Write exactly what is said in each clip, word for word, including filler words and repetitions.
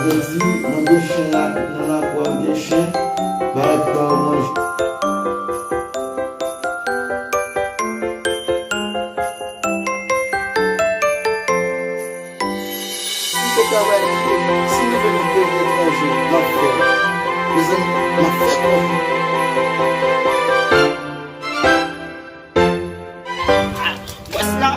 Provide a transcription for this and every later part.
Jodi, mwen gen chen la, nan lakou a, m gen chen, bagay ki ba yo manje. Si se travay, si nou vle nou peye etranje, m ap fè l. Mezanmi, m ap fè kòb. Ah, bòs la.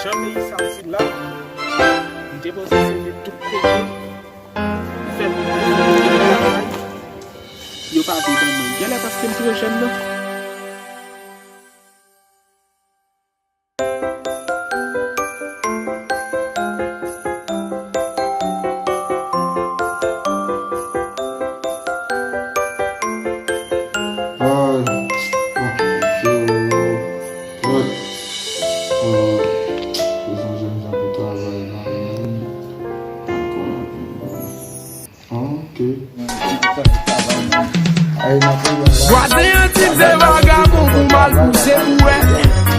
Jan peyi sa soti la, m te panse se te tout kote. M fè travay. Yo pa vle ban mwen. Genlè paske m twò jèn nan. Ay, bon, se yo. Ay, bezwen jèn jan pou travay la menm. Ok. Vwazen an di m se vagabon pou m al pouse bouwè.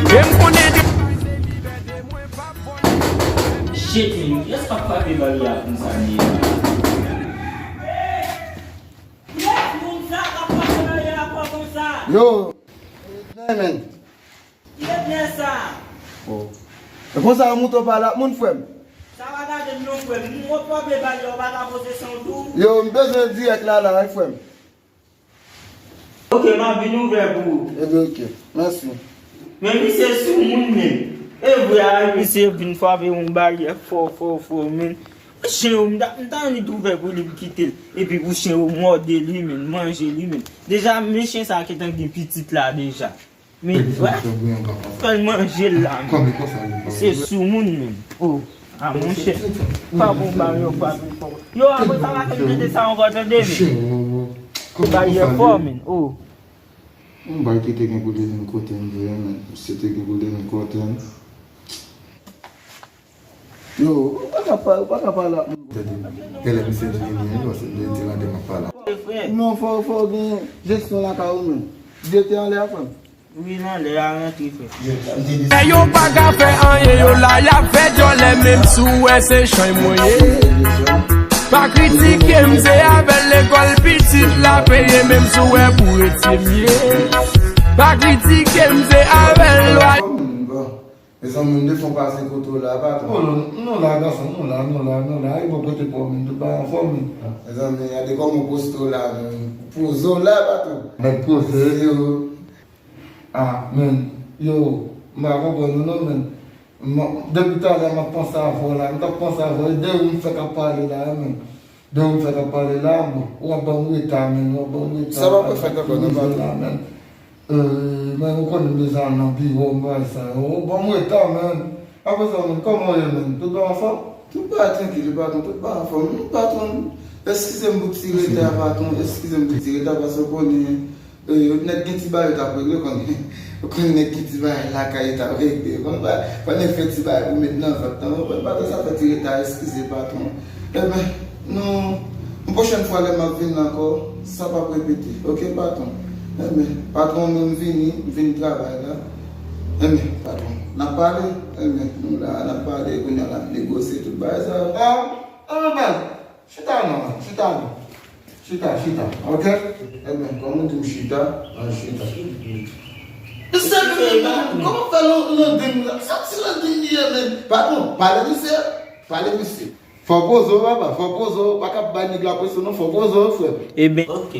E m konnen de Jete m. Kiyès k ap frape baryè a konsa, nèg? Kiyès moun sa k ap frape baryè a konsa? Yo, men, men. Ki etnè sa? Oh. E konsa yo moute w pale ak moun, frè m? Sa pa gade m non, frè m. Moun w ap frape baryè, w pa ka poze san w tou? Yo, m bezwen dirèk la, la, wi, frè m. Ok, m ap vin ouvè pou ou. Ebyen, ok. Mèsi. Men misye sou moun menm. E vre a, misye vin frape yon baryè fò, fò, fò, men. Chen yo, m ta, m ta annik ouvè pou li, m kite l. Epi pou chen yo mòde li, men, manje li, men. Deja, men chen sa gentan gen pitit la, deja. Men, wè, fè l manje l la, men. Se sou moun, men. Oh, a, monchè. Pa bon, ba yo, pa bon. Yo, apre sa, pa fè m tande sa ankò, tande, men. Baryè fò, men. Oh. Yon bagay ki te gen pou li vin kote m vre, men. Misye te gen pou li vin kote m. Yo, ou pa ka pa, ou pa ka pale ak moun. Tande, genlè misye di vini, wi, paske m te di la demen pa la. Non, fò, fò gen jesyon lakay ou menm. Dye te anlè a, frè m. Wi, l anlè a, rantre, frè. Nèg yo pa ka fè anyen, yo la, y ap fè djòlè, menm si w wè se chay mwen ye. Pa kritike m, se avè l lekòl pitit la peye, menm si w wè pou retye m ye. Pa kritike m, se avè l lwa. Mezanmi, m te fon pase kote w la, patwon. Oh, nou, nou la, gason, nou la, nou la, nou la. E bò kote pa w, men, tout bagay anfòm, men. Mezanmi, gade kòman w poste w la, men. Poze w la, patwon. Nèg poze. Yo. Ah, men. Yo, m pa konprann nou, non, men. M, depi talè, m ap panse avè w la. M t ap panse avè w. E de ou m fèk ap pale la, men. De ou m fèk ap pale la, bon, w ap ban m reta, men, w ap ban m reta. Sa pa pou fèt ankò, non, patwon. Men, euh, men, ou konnen m bezwen al nan biwo, m bay sa yo. W ap ban m reta, men. Apre sa, men, kòman w ye, men? Tout bon anfòm? Tout bagay trankil, patwon, tout bagay anfòm. Patwon, eskize m pou ti reta, patwon, eskize m pou ti reta, paske w konnen, Eh, nèg gen ti bagay yo t ap regle, ou konnen. Ou konnen nèg gen ti bagay lakay yo t ap regle. Ou konnen pa, pa nèg fè ti bagay pou met nan vant lan. Ou konprann, patwon, sa fè ti reta, eskize, patwon. Enben, nou, yon pwochèn fwa, lè m ap vin ankò, sa p ap repete. Oke, patwon? Enben, patwon, mwen, m vini, m vin travay la. Enben, patwon, n ap pale. Enben, nou la, n ap pale, kounye a, n ap negosye tout bagay sa yo. Ah, enben, baz. Chita non, chita non. Chita, chita. Ok? Enben, kòm ou di m chita, an chita. Misye vini, men, kòman fè Lon-, Londin la? Sa ti Londin li ye, men? Patwon, pale misye. Pale misye. Fò poze w, papa, fò poze w. Pa ka bay nèg la presyon, non, fò poze w, frè. Enben, ok.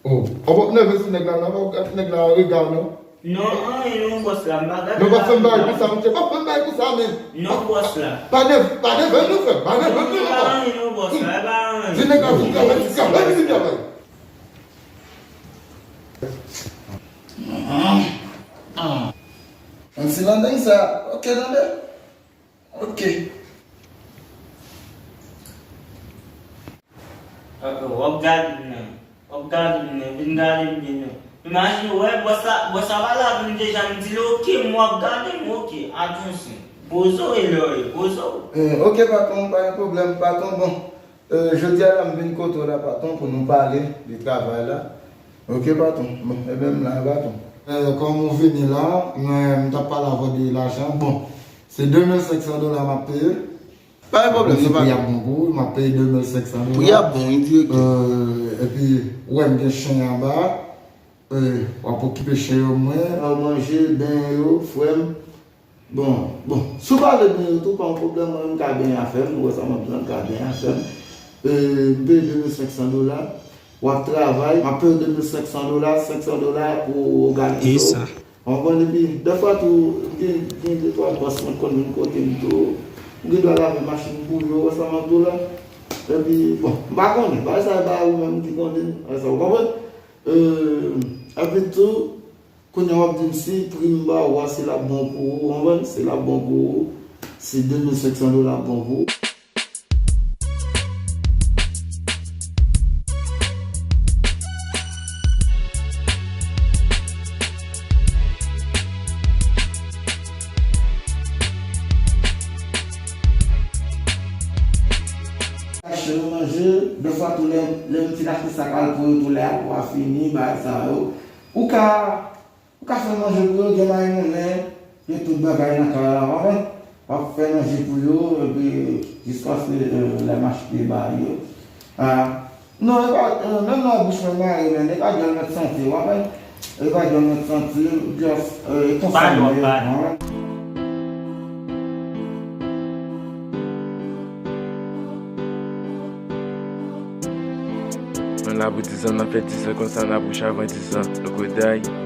Oh, ou p ap nève sou nèg la, non, pa gad nèg la rega w, non. Non, anyen non, bòs la, m pa gade. Non, pa fè m bagay konsa, monchè, pa fè m bagay konsa, men. Non, bòs la. Pa nève, pa nève m non, frè, pa nève m non, papa. Non, pa anyen non, bòs la, e pa anyen. Di nèg la vin travay, vin travay, vin travay. An ti Londin sa, ok, tande. Ok. Ah, ah, w ap gade m nan. W ap gade m nan. Vin gade m byen non. Imajine w, wè, bòs la, bòs la pa la pou m deja, m di l, ok, m w ap gade m, ok. Atansyon. Poze w e lè w ye, poze w. Eh, ok, patwon, pa gen pwoblèm, patwon. Bon, eh, jodi a la, m vin kote w la, patwon, pou nou pale de travay la. Ok, patwon. Bon, ebyen, m la, patwon. Eh, kòm ou vini la, mwen, m t ap pale avè w de lajan. Bon, se de mil senk san dola m ap peye. Pa gen pwoblèm, se pa. Pri a bon pou ou, m ap peye de mil senk san dola. Pri a bon, wi, direktè. Eh, epi, ou wè m gen chen anba. Eh, w ap okipe chen yo, mwen, eh, manje, benyen yo, frè m. Bon, bon, si w pa vle benyen yo tou, pa yon pwoblèm, mwen, m ka benyen afè m, ou wè sa m ap di la, m ka benyen afè m. Eh, m peye de mil senk san dola, w ap travay, m ap peye w de mil senk san dola, senk san dola pou w òganize w. Ou konprann, epi dèfwa tou, gen, gen de twa bòs mwen konn vin kote m tou. M gen dwa lave machin pou yo, wè sa m ap di w la. Epi, bon, m pa konnen, bagay sa e bagay ou menm ki konnen, wè sa, ou konprann? Eh, epi tou, kounye a w ap di m si pri m ba ou a, si l ap bon pou ou, ou konprann? Si l ap bon pou ou, si de mil senk san dola ap bon pou ou. Achte nou manje, dèfwa tou lè, lè m fin achte sa k al pou yo tou, lè apò a fini, bagay sa yo. Ou ka Ou ka fè manje pou yo, gen mayi moulen, gen tout bagay nan kay la, w konprann? W ap fè manje pou yo, epi jiskaske, eh, lè m achte ba yo. Ah, non, e pa, eh, menm nan bouch mwen mare, men e pa dyòl mèt santi, w konprann? E pa dyòl mèt santi, just, eh, e konsa m ye, w konprann? Nou la pou dizan, n ap fè dizan konsa, n ap wouch avan dizan. Nou koday.